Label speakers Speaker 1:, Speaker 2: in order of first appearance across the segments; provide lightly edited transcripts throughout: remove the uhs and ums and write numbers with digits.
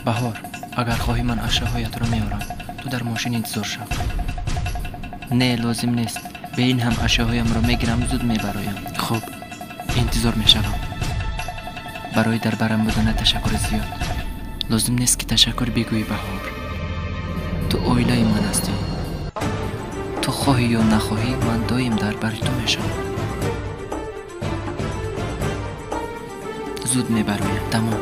Speaker 1: Баҳор, агар хоҳӣ ман ашёҳоятро меорам. Ту дар мошин интизор шав. Не, лозим нест. Бе ин ҳам ашёҳоямро мегирам, зуд мебароям. Хуб, интизор мешавам. Барои дар барам будана ташаккури зиёд. Лозим нест ки ташаккур бигӯӣ, Баҳор. Ту оилаи ман ҳастӣ. Ту хоҳӣ ё нахоҳӣ, ман доим дар бари ту мешавам. Зуд мебароям. Тамом.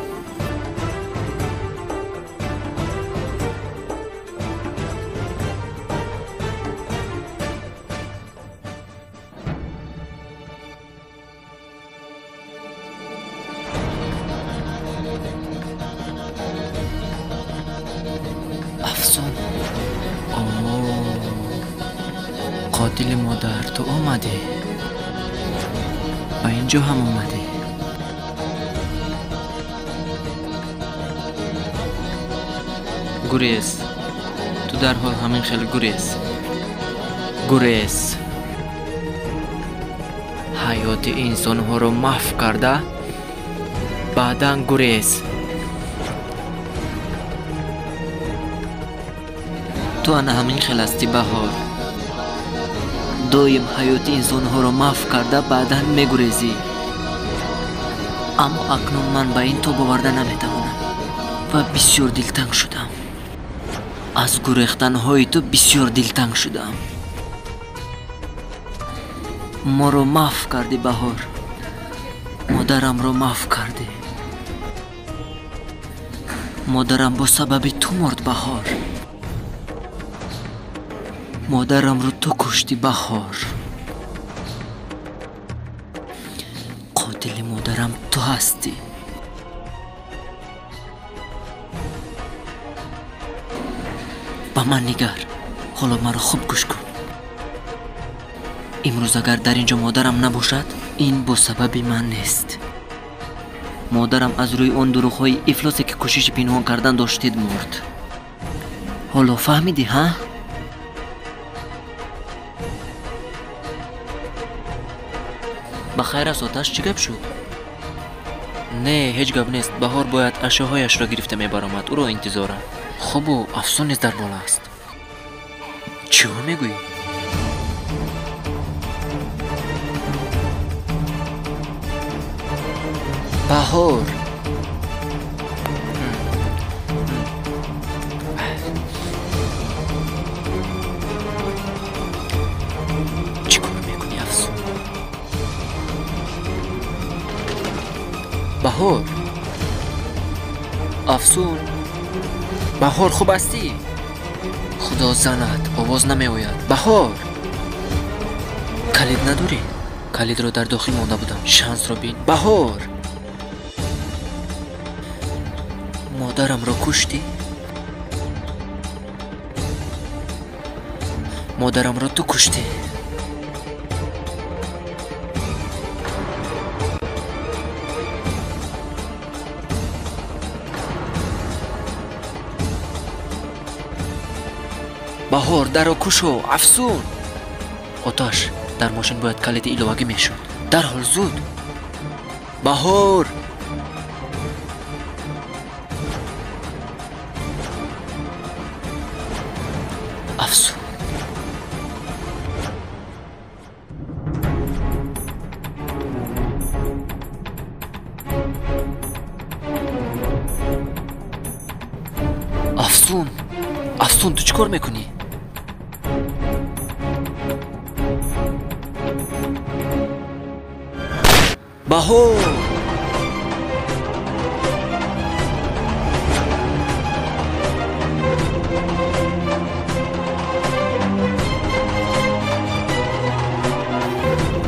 Speaker 1: Афсун. Қотили модар, ту омадӣ. Ба инҷо ҳам омадӣ. Гурез. Ту дарҳол ҳамин хел гурез. Гурез. Ҳаёти инсонҳоро маҳв карда, баъдан гурез. Ту ана ҳамин хел ҳастӣ, Баҳор. Доим ҳаёти инсонҳоро маҳв карда, баъдан мегурезӣ. Аммо акнун ман ба ин тоб оварда наметавонам ва бисёр дилтанг шудам. Аз гурехтанҳои ту бисёр дилтанг шудам. Моро маҳв кардӣ, Баҳор. Модарамро маҳв кардӣ. Модарам бо сабаби ту мурд, Баҳор. Модарамро ту куштӣ, Баҳор. Қотили модарам ту ҳастӣ. Ба ман нигар. Ҳоло маро хуб гӯш кун. Имрӯз агар дар ин ҷо модарам набошад, ин бо сабаби ман нест. Модарам аз рӯи он дурӯғҳои ифлосе ки кӯшиши пинҳон кардан доштед мурд. Ҳоло фаҳмидӣ, ҳа? Ба хайр аст, Оташ, чӣ гап шуд? Не, ҳеҷ гап нест. Баҳор бояд ашёҳояшро гирифта мебаромад. Ӯро интизорам. Хубу, Афсун низ дар бола аст. Чиҳо мегӯӣ? Баҳор. Чӣ кор мекунӣ, Афсун? Баҳор. Афсун. Баҳор, хуб ҳастӣ? Худо занад, овоз намеояд. Баҳор. Калид надорӣ? Калидро дар дохил монда будам. Шансро бин. Баҳор. Модарамро куштӣ? Модарамро ту куштӣ. Баҳор, дарро кушо, Афсун. Оташ, дар мошин бояд калиди иловагӣ мешуд. Дарҳол зуд. Баҳор. Афсун. Афсун, Афсун, ту чӣ кор мекунӣ? Баҳор.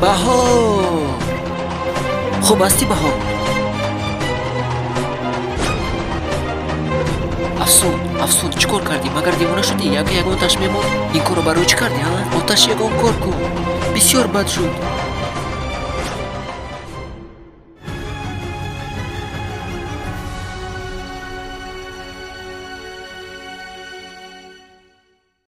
Speaker 1: Баҳор. Хуб ҳастӣ, Баҳор? Афсун, Афсун, чӣ кор кардӣ? Магар девона шудӣ? Яке ягон оташ мемонд? Ин корро барои чӣ кардӣ, ҳа? Оташ ягон кор кун. Бисёр бад шуд.